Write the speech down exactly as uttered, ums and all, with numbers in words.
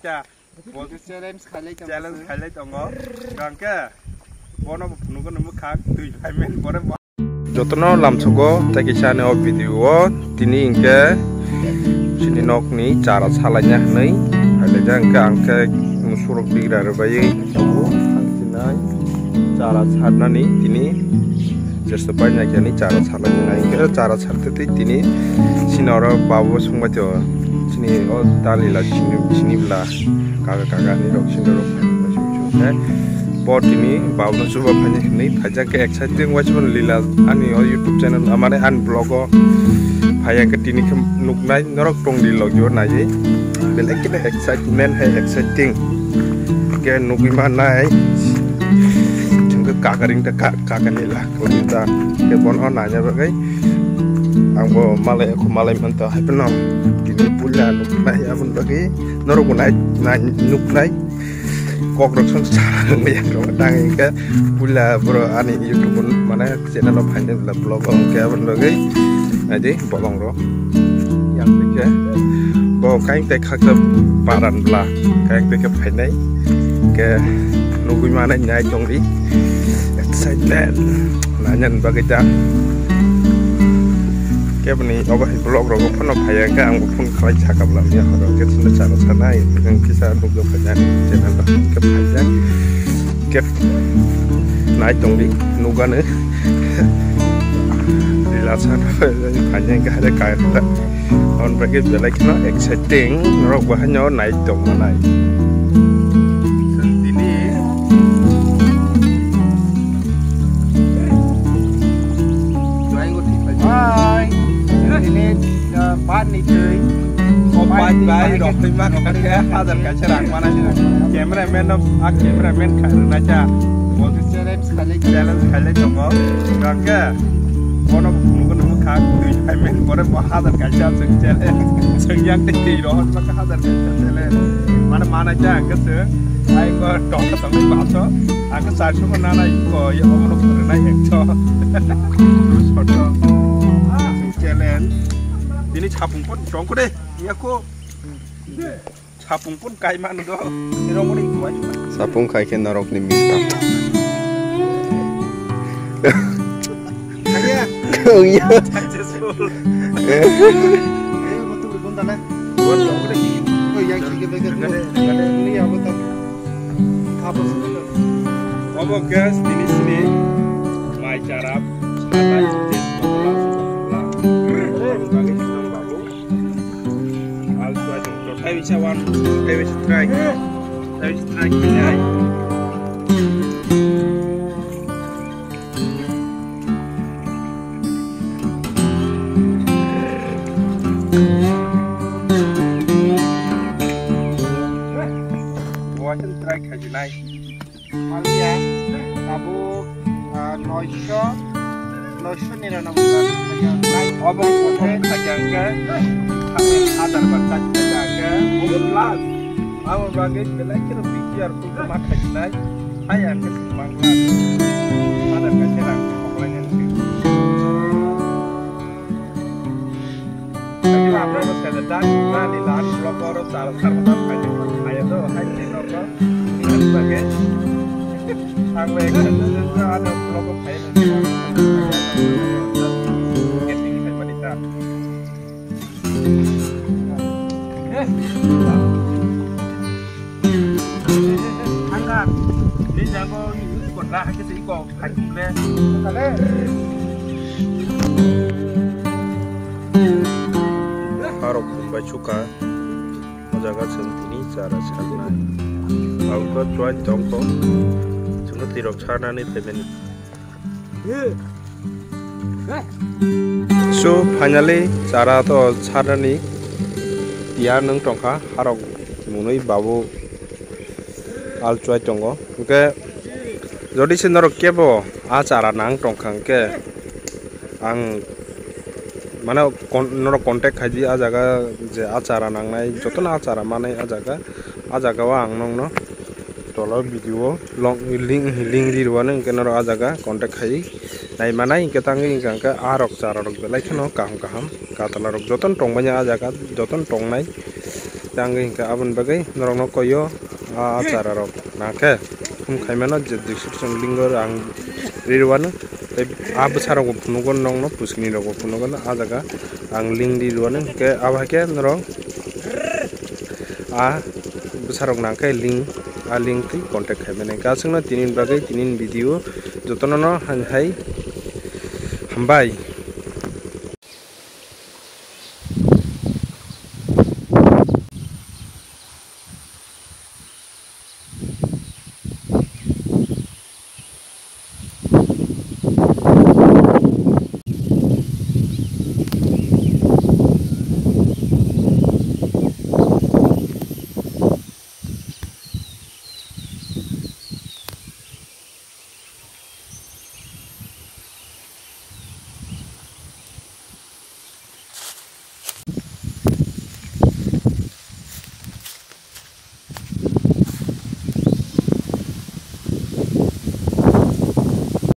Challenge khailai tongo. Challenge khailai tongo. Gangke bono bo phunukgo nang bwkhak twi phaimen bore bo. Jotono lamsogo tei kisa ani o video o tini hinkhe chini nokni chara salaina hinwi phailaijak, hinkhe ang khe musurok bigra rwbaiwi tongo. Ang sinai chara sarnani tini jesto paina khe ani chara salaina hinkhe chara sartwi tini chini oro babo swngbai tongo, chini o dalila chini, chini bwla. Kaga kaga ani rok sini rok. Bo tini babno chuba phani hinwi phaijak khe exciting waisa lila ani o YouTube channel, ah, mane ani vlog o phai khe tini khe nuknai norok tong di logio naiwi belai khe excitement hai exciting khe nugwi manai. Chwng khe kagaring ta ka-, kaga lila khe bono naina bagwi ang bo malai kho malai manto hai phano tini puila nuknai aboni bagwi norok bo nai, nai, nuknai. Kok rok song sa wngya rok tang hinkhe puila bro ani YouTube mane channel o phainai vlog o hinkhe aboni bagwi naidi bolong rok yang hinkhe bo kain tei khaksa paran bla kain tei khe phainai hinkhe nugwi manai nai tongdi excitement naina bagwi ta. Keboni obo hai vlog rogo phano phaiya khe ang bo phone khlai sakha bwlam ya horo khe chwngno chana sanai ang kisa nugwi phainani channel khe phaijak khe nai tongdi nugano lila sana phaijak khe hai khe on bagwi belai kheno exciting norok bo haino nai tongmanai. Tini Hai. Ini, uh, bat ni twi. Oh, bat bai, rok twi ma kha khe hazar kaisa rang mana. Cameraman no, a cameraman kha na cha. Bo challenge khalai, challenge khalai tongo. Rang khe bono nungkha nungkha kha twi payment bore bo hazar kaisa chwng challenge. Chwng yang tei twi rohor ma kha hazar kaisa challenge. Mana mana cha khe se. Ai ko tong tong ba so. Ang khe charso bo nana iko ye omono phorinai ekso. Soto. Challenge. Bini sapung pon tongkho de. Yako. Sapung pon kai manu do. Iro moni kuai. Sapung kai khe norok ni mita. Iya. Successful. Obo guys, tini sini mai charap, sanai, tei tokla, tokla. Al tuai tong, try bisa one, try bisa try. Try bisa try, try. Buasan try khaji nai. Malia, tabuk, ah, noisho, noisho niranoboi bar khaji nai. Obo obo khaji angke, hazar bar khaji angke. Obo plus. Abo bagwi belai kheno B T R phulkhe ma khaijinai, hai ang khe swngmang glak. Ada kaisa rang khe koklai nai se. Tadi abo no se da, da ni la ni blog oro chal sar ma phai, phai do, hai ni no ko. Ni bagwi. Ang bai khe ada blog phai. Getting hai mani ta. Anggar. Ni jago ni kota hakhe se iko hakhe. Harok khumbai chuka. O jaga chwng tini chara sarnai. Ang khe chuan tongkho. Chwngno tirok sarnani phaimani. So, finally, chara to sarnani tiya nung tongkha, harok munui babu al chuai tongo. Hwnkhe, jodi se norok kebo a chara nang tongkha hwnkhe, ang mane kon-, norok contact khaidi a jaga je a chara nangnai, jotono a chara manai a jaga, a jaga o ang nongno. Tola video o link, link ri rwani hwnkhe norok ah jaga contact khai nai manai hwnkhe tangwi hwnkha hwnkhe ah rok chara rok belai kheno kaham kaham katala rok jotono tongmani ah jaga jotono tongnai Tangwi hwnkhe aboni bagwi norokno koyo a, a chara rok nangkhe thum khaimano je description link o ang rirwano tei a bwsarokbo phunugo nokno pusini rokbo phunugo a jaga ang link rirwano hwnkhe abo haikhe norok a bwsarok nangkhe link a link twi contact khaimani aswkno tini bagwi tini video jotono no hai hambai.